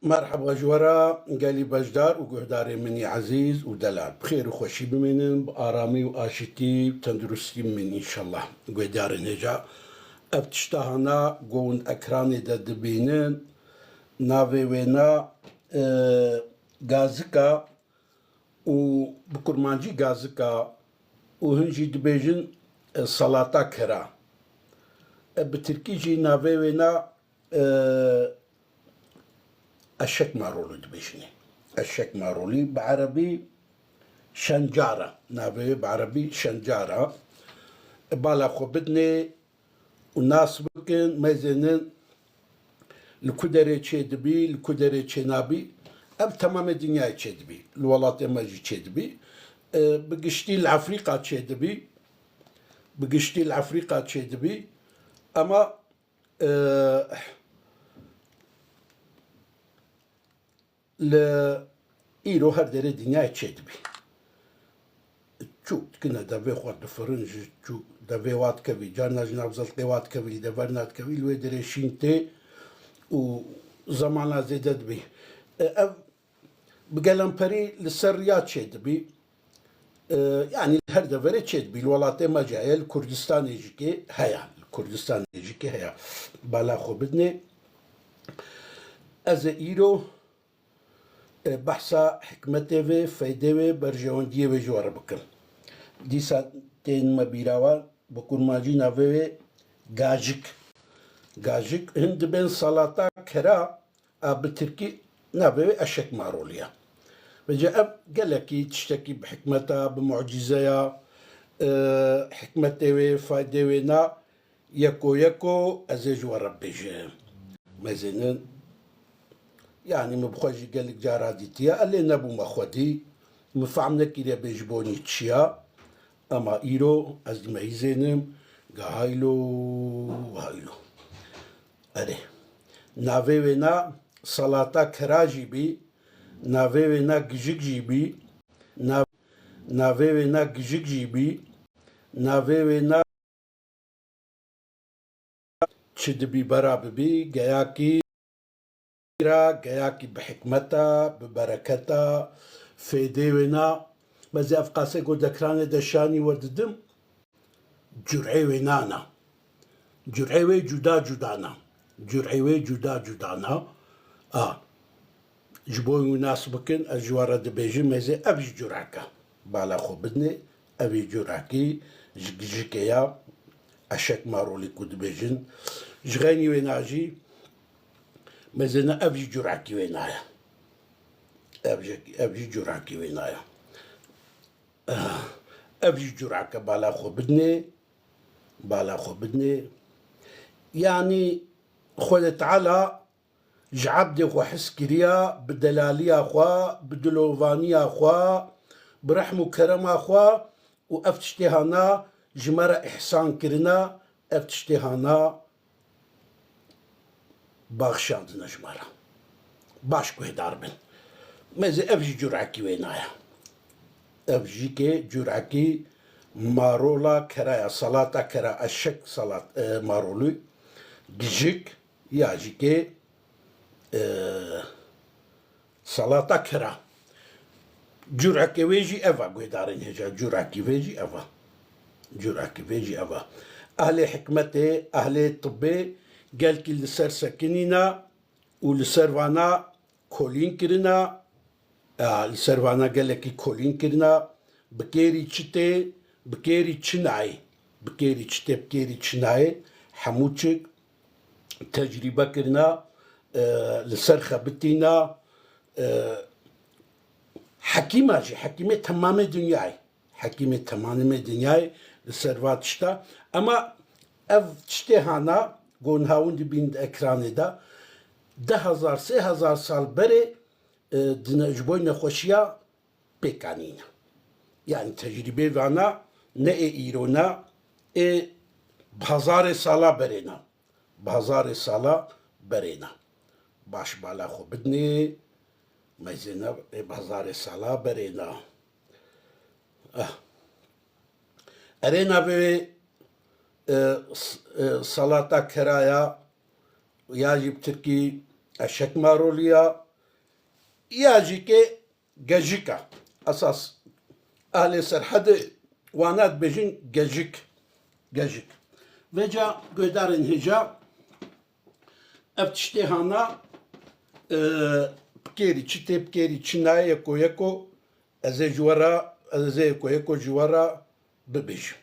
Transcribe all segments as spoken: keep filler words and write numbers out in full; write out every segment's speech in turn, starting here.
Merheba ji we re gelî beşdar û guhdarên min î ezîz û delal. Bi xêr û xweşî bimînin, bi aramî û aşîtî û tenduristî bimînin înşallah. Guhdarên hêja, ev tişta hana ku hûn ekranê de dibînin, navê wêna, e, gazika û bi kurmancî gazika û hin jî dibêjin, e, salata kera. E, bi tirkî jî navê wêna, e, eşek marolî dibêjinê. Eşek marolî bi erebî şencara. Navê wê bi erebî şencara. E, bala xwe bidinê û nas bikin, mezênin li ku derê çêdibî, li ku derê çênabî. Ev temamê dinyayê çêdibî. Li welatê me jî çêdibî. E, bi giştî li Efrîka çêdibî. Bi giştî li Efrîka çêdibî. Ema, e, li îro her derê dinyayê çêdibî. Çû dikine devê xwe difirin, ji çû devê wa dikevî, carna ji nav zelqê wa dikevî, li dever nadikevî, li wê derê şîn tê û zemana zêde dibî. E, ev bi gelemperî li ser riya çêdibî. E, yanî li her deverê çêdibî. Li welatê me jî heye, li Kurdistanê jî kê heye. Li Kurdistanê jî kê heye. Bala xwe bidinê. Ez ê îro, e, behsa hikmetê vê, feydê wê, berjewendiyê wê ji we re bikim. Dîsa tên me bîra we, bi kurmancî navê wê gajik. Gajik hin dibên salata kera, a bi tirkî navê wê eşek marolî ye. Vêca ev gelekî tiştekî bi hikmet e, bi mucîze ye, e, hikmetê wê, faydê wê na, yeko yeko ez ê ji we re bêjim. Mezênin, yanî min bi xwe jî gelek cara dîtiye, ez lê nebûme xwedî, min fehm nekiriye bê ji bonî çi ya, ema îro ez dime îzênim, ga haylo, haylo. Erê. Navê wê na salata kera jî bî, navê wê na gijik jî bî, nav-, navê wê na gijik jî bî, navê wê na çi dibî bera bibî, geyakî ra, geyakî bi hikmeta, bi bereketa, fêdê wê na. Mezê ev qasê ku dekranê de şanî we didim, cur'ê wê nana. Cur'ê wê cuda cuda na. Cur'ê wê cuda cuda na. A. Ji bo wî nas bikin, ez ji we re dibêjim, mezê ev jî cur'ek e. Bala xwe bidinê, ev jî cur'ekî ji gijikê ya, eşek marolî ku dibêjin. Ji xeynî wê na jî, mezêne ev jî cur'ekî wê na ye. Ev jî, ev jî cur'ekî wê na ye. Ev jî cur'ek e, bala xwe bidinê, bala xwe bidinê. Yanî Xwedê Teala ji ebdê xwe hez kiriya, bi delaliya xwe, bi dilovaniya xwe, bi rehm û kerema xwe û ev tiştê hana ji me re îhsan kirina, ev tiştê hana baxşandine ji me re. Baş guhdar bin. Mezê ev jî cur'ekî wê na ye. Ev jî kê cur'ekî marola kera ya, salata kera, eşek salat, e, marolî, gijik, ya jî kê, e, salata kera. Cur'ekê wê jî ev e, guhdarên hêja, cur'ekî vê jî ev e. Cur'ekî vê jî ev e. Ehlê hikmetê, ehlê tibbê gelkî li ser sekinîna û li ser vana kolîn kirina, e, li ser vana gelekî kolîn kirina, bi kêrî çi tê, bi kêrî çi nayê, bi kêrî çi tê, bi kêrî çi nayê, hemû çik tecrîbe kirina, e, li ser xebitîna, e, hekîma jî, hekîmê temamê dinyayê, hekîmê temamê dinyayê li ser va tişta. Ema ev tiştê hana, gon hawin dibîn di ekranê de, deh hezar, sê hezar sal berê, e, dine-, ji bo nexweşiya pêk anîne. Yanî tecrîbê vana ne ê îro ne, ê bi hezarê sala berê ne. Bi hezarê sala berê ne. Baş bala xwe bidinê, meyzêne ê bi hezarê sala berê ne. Eh. Erê navê wê, e, s-, e, salata keraya, ya jî bi tirkî eşek marolî ya, Ya jî ke gejik e. Esas ehlê Serhedê Wana dibêjin gejik. Gejik. Vêca guhdarên hêja, ev tiştê hana, e, bi kêrî çi tê, bi kêrî çi nayê, yeko yeko, ez ê ji we re, ez ê yeko yeko ji we re bibêjim.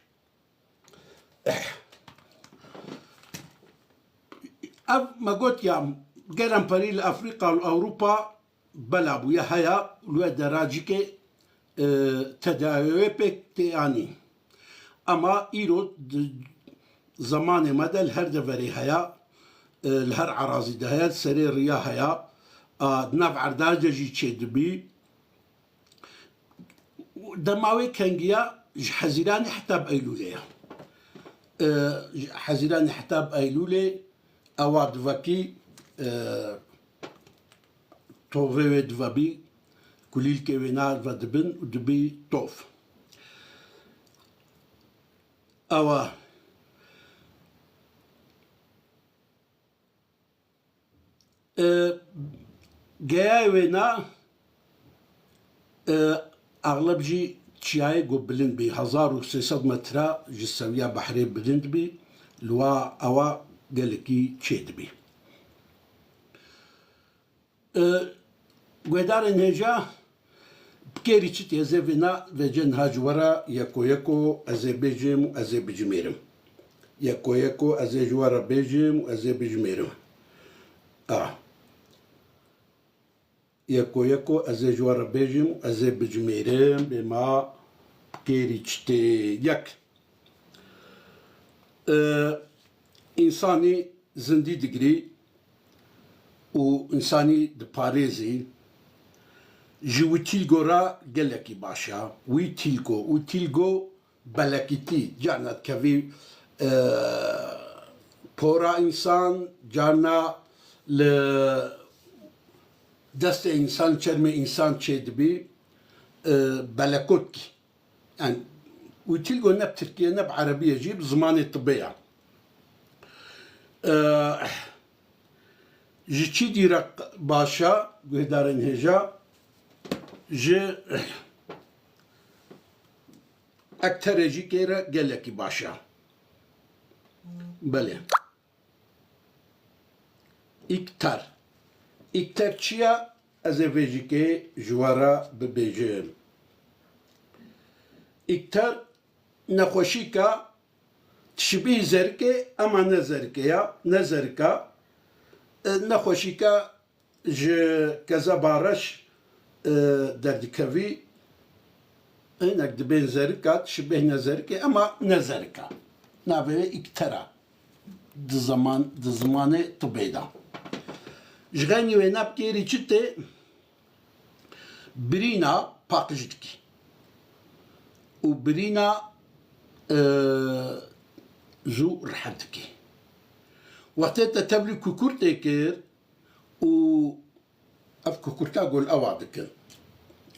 Ev me got ya, gelemperî li Afrîka û Ewropa bela bûye, heye, li wê deracikê, e, tedawiyê pêk tê anîn. Ema îro di zemanê me de li her deverê heye, e, li her erazî de heye, serê riya heye, a, di nav erdê de jî çêdibî. Dema wê kengiya ji Hezîranê heta bi Eylûlê ye. E, ji Hezîranê heta bi Eylûlê ewa divekî, e, tovê wê divebî, kulîlkê wê nave dibin û dibî tov. Ewa. E, geyayê wê na, e, axleb jî çiyayê ku bilind bî, hezar û sê sed metre ji sewiya behrê bilind bî, li wa ewa gelekî çêdibî. E, guhdarên hêja, bi kêrî çi tê, ez ê vêna vêce niha ji we re yeko yeko ez ê bêjim û ez ê bijimêrim. Yeko yeko ez ê ji we re bêjim û ez ê bijimêrim. A. Yeko yeko ez ê ji we re bêjim û ez ê bijimêrim, bêma bi kêrî çi tê. Yek. E, însanî zindî digirî û însanî diparêzî, ji wî tîlgo re gelekî baş e. Wî tîlgo, wî tîlgo belekîtî, carna dikevî, e, pora însan, carna li destê însan, çermê însan çêdibî, e, belekot kî. Yani, wî tîlgo ne bi tirkî ye, ne bi erebî ye jî, bi zimanê tibê ye. Eh, ji çi dî re baş e, guhdarên hêja, ji ekterê jî kê re gelekî baş e. Belê. Îkter. Îkter çi ye? Ez ê vê jî kê ji we re bibêjim. Îkter nexweşîka tişibî zerikê, ema ne zerikê ya, ne zerika. E, nexweşîka ji kezeba reş, e, derdikevî, hinek dibên zerika, dişibêhne zerikê, ema ne zerika. Navê wê îktera. Di zeman, di zimanê tibê de. Ji xeynî wê ne bi kêrî çi tê? Birîna paqij dikî. Û birîna, e, zû rihet dikî. Wextê te tevlî kukur tê kir, û ev kukurta gol ewa dikin.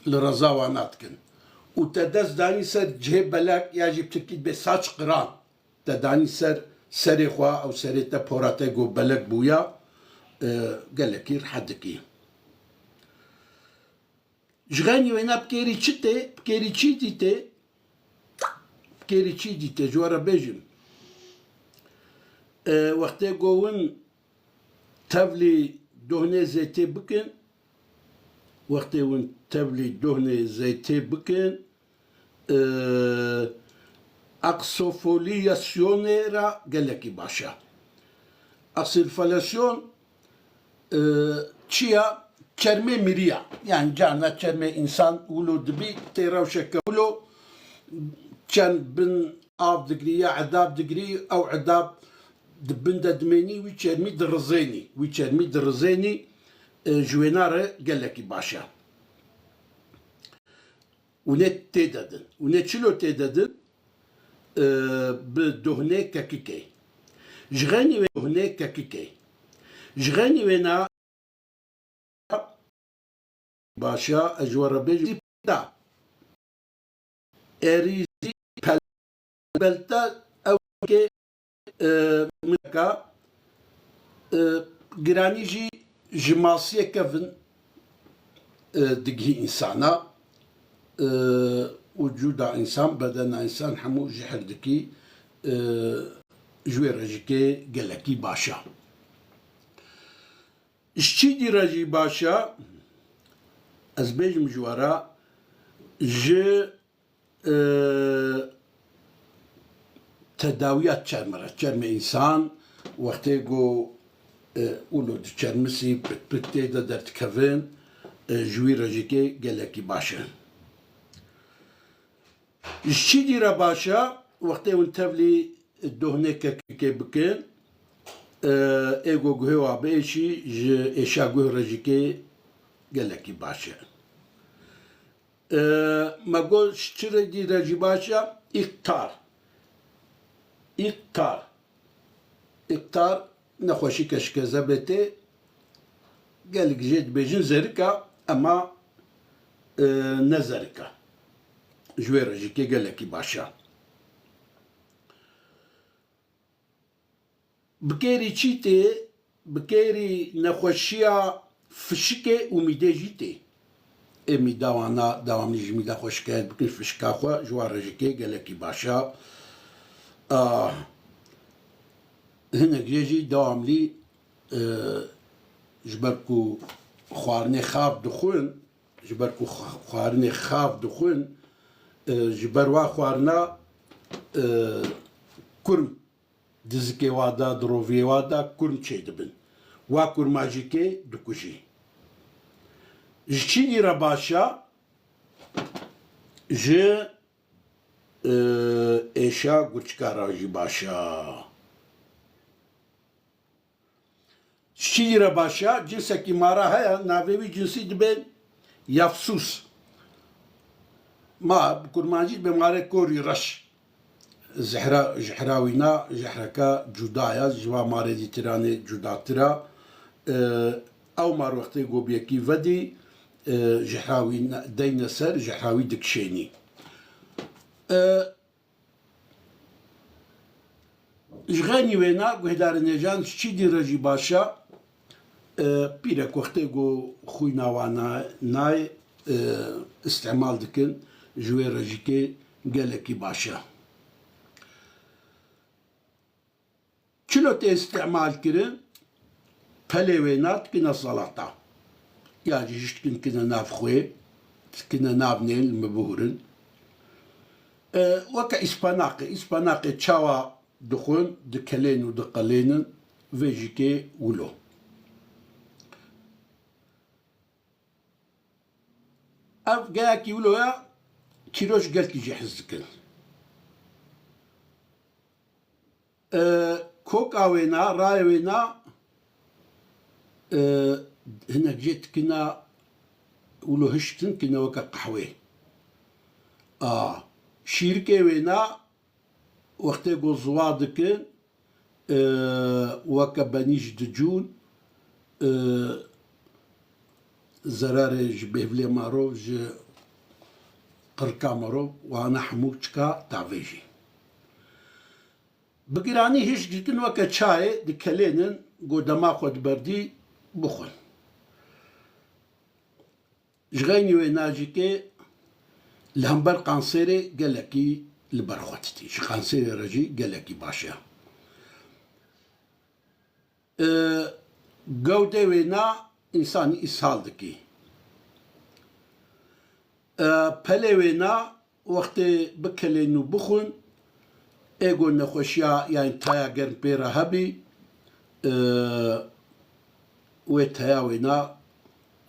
Li reza wana dikin. Û te dest danî ser cihê belek ya jî bi tirkî dibê saç qiran. Te danî ser serê xwe, ew serê te pora te go belek bûya, e, gelekî rihet dikî. Ji xeynî wêna bi kêrî çi tê, bi kêrî çî dî tê, bi kêrî çî dî tê, ji we re bêjim. E, wextê go win tevlî dohnê zeytê bikin, wextê win tevlî dohnê zeytê bikin, e, oksofoliyasyonê re gelekî baş e. Oksofoliyasyonê çi ya? Çermê miriya. Yani carna çermê însan wilo dibî, tê rewşeke wilo çerm bin av digirî ya edab digirî, ew edab di bin de dimênî, wî çermî dirizênî. Wî çermî dirizênî, e, ji wêna re gelekî baş e. Hûn ê tê de din. Hûn ê çilo tê de din? E, bi dohnê kekikê. Ji xeynî wê dohnê kekikê. Ji xeynî wêna baş e, ez ji we re bêjim, da. Erîzî pelbelte ew ke, e, min ka, e, giranî jî ji masiyê kevin, e, digihî însana, e, û cuda însan, bedena însan hemû jihir dikî, e, ji wê rejikê gelekî baş e. Ji çi dî re jî baş e, ez bêjim ji we re, ji e, tedawiya çerm re. Çermê însan wextê ku, e, wilo diçermisî, pit pit tê de derdikevin, e, ji wî rejikê gelekî baş e. Ji çi dî re baş e? Wextê hûn tevlî dohnê kekikê bikin, e, ê ku guhê wa biêşî, ji êşa guh rejikê gelekî baş e. E, me got, ji çi re dî re jî baş e? Îqtar. Îqtar. Îqtar nexweşîke şikezebê tê. Gelek jê dibêjin zerika, ema, e, ne zerika. Ji wê rejikê gelekî baş e. Bi kêrî çî tê? Bi kêrî nexweşiya fişikê û mîdê jî tê. Ê mîda wana dewamlî ji mîda xwe şikayet bikin, fişika xwe ji wan rejikê gelekî baş e. Ah, hinek jê jî dewamlî, e, ji ber ku xwarinê xav dixwin, ji ber ku xwa-, xwarinê xav dixwin, e, ji ber wa xwarina, e, kurm di zikê wa de, di roviyê wa de kurm çêdibin. Wa kurma jî kê dikujî. Ji çi dî re baş e? Ji, e, êşa gurçika re jî baş e. Ji çi dî re baş e? Cinsekî mara heye, navê wî cinsî dibe yafsûs. Ma bi kurmancî dibe marê korî reş. Zehra, jehra wîna, jehreke cuda ye, ji va marê dîtiranê cudatir e. E, ew mar wextê ku bi yekî vedî, e, jehra wî ne-, deyne ser, jehra wî dikişênî. E, Ji xeynî wêna guhdarên hêjan ji çi dî re jî baş e, e, pîrek wextê ku xwîna wan na-, nayê, e, îstîmal dikin, ji wê rejikê gelekî baş e. Çilo tê îstîmal kirin, pelê wêna dikine salata. Ya jî hişt dikin dikine nav xwê, dikine nav nên li min bihûrin. E, weke îspanaqê, îspanaqê çawa dixwin, dikelên û diqelênin, vê jî kê wilo. Ev geyekî wilo ye, çîroş gelkî jî hez dikin. E, koka wêna, rayê wêna, e, hinek jê dikine, wilo hiştin dikine weke qehwê. A, şîrikê wêna, wextê ku ziwa dikin, e, weke benî ji dicûn, e, zerarê ji bêvlê marov, ji qirka marov, wana hemû çika tavê jî. Bi giranî hişk dikin weke çayê, dikelênin, ku dema xwe diberdî bixwin. Ji xeynî wê nacîkê li hember kanserê gelekî li ber xwe didî. Ji kanserê re jî gelekî baş e. E, gewdê wêna însanî îshal dikî. E, pelê wêna wextê bikelên û bixwin, ê ku nexweşiya, yanî taya germ pê re hebî, e, wê taya wêna,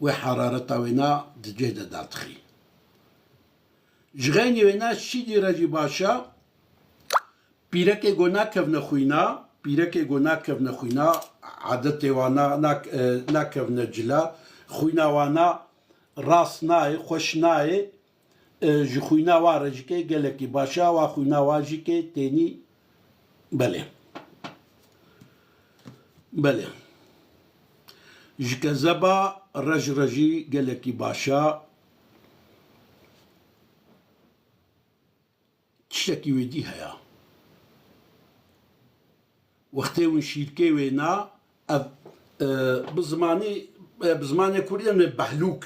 wê harareta wêna di cih de dadixî. Ji xeynî wêna çi dî re jî baş e, pîrekê ku nakevne xwîna, pîrekê ku nakevne xwîna, adetê wana nak-, e, nakevne cila, xwîna wana rast nayê, xweş nayê, e, ji xwîna wa re jî kê gelekî baş e, wa xwîna wa jî kê tênî belê. Belê. Ji kezeba re ji re jî gelekî baş e. Tiştekî wê dî heye. Wextê hûn şîrkê wêna, ev, e, bi zimanê, e, bi zimanê kurdî em ê behlûk,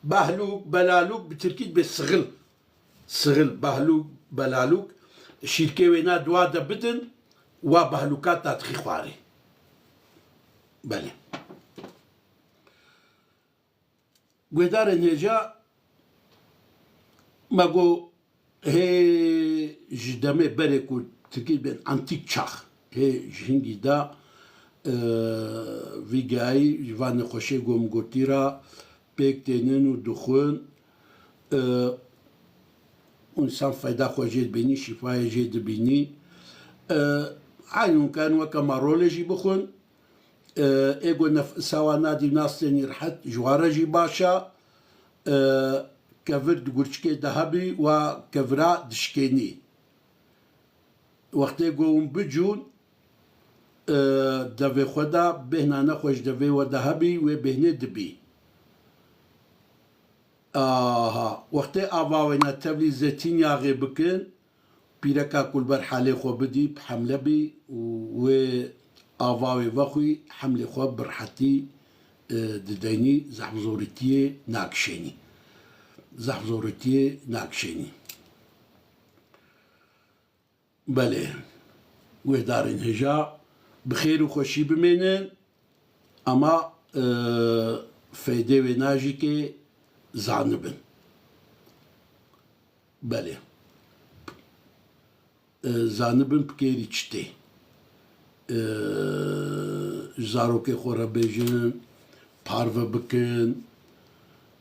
Bahlûk, belalûk bi tirkî dibe sixil. Sixil, bahlûk, belalûk. Şîrkê wêna di wa de bidin, wa bahlûka ta dixî xwarê. Belê. Guhdarên hêja me got, hê ji demê berê ku tirkî bên antîk çax, hê ji hingî de, e, vî gayî ji van nexweşê ku min gotî re pêk tênin û dixwin, e, û însan feyda xwe jê dibînî, şîfayê jê dibînî. E, eynû karin weke me rolê jî bixwin. E, ê ku nefsa wan nadî û nastênî rehet, ji wan re jî baş e. E, kevir di gurçikê de hebî, wa kevira dişkênî. Wextê ku hûn bicûn, e, devê xwe de bêhna nexweş devê we de hebî, wê bêhnê dibî. Aha, wextê ava wêna tevlî zeytînyaxê bikin, pîreka ku li ber halê xwe bidî, bi hemle bî û wê ava wê vexwî, hemlê xwe bi rehetî, e, dideynî, zehf zorîtiyê nakişênî. Zehf zorîtiyê nakişênî. Belê, guhdarên hêja, bi xêr û xweşî bimênin, ama, e, feydê wêna jî kê zanibin. Belê. E, zanibin bi kêrî çi tê. E, ji zarokê xwe re bêjin, parve bikin,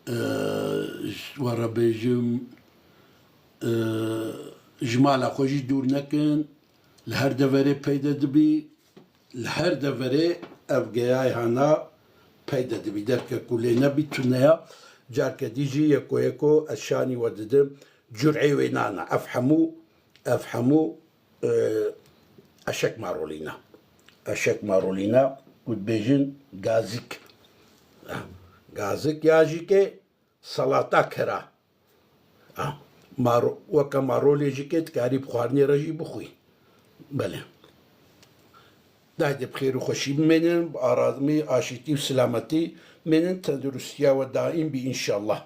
e, ji we re bêjim, e, ji mala xwe jî dûr nekin, li her deverê peyde dibî, li her deverê ev geyayê hana peyde dibî. Derke ku lê nebî tune ya, carke dî jî yeko yeko ez şanî we didim, cureyê wê nana. Ev hemû, ev hemû, e, eşek marolîna. Eşek marolîna, ku dibêjin gazik. Gazik ya jî ke salata kera. Ah, maro-, weke marolê jî ke dikarî bi xwarinê re jî bixwî. Belê. Dayde bi xêr û xweşî bimênin, bi aramî, aşîtî û silametî mênin, tenduristiya we daîm bî înşallah.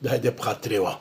Dayde bi xatirê we.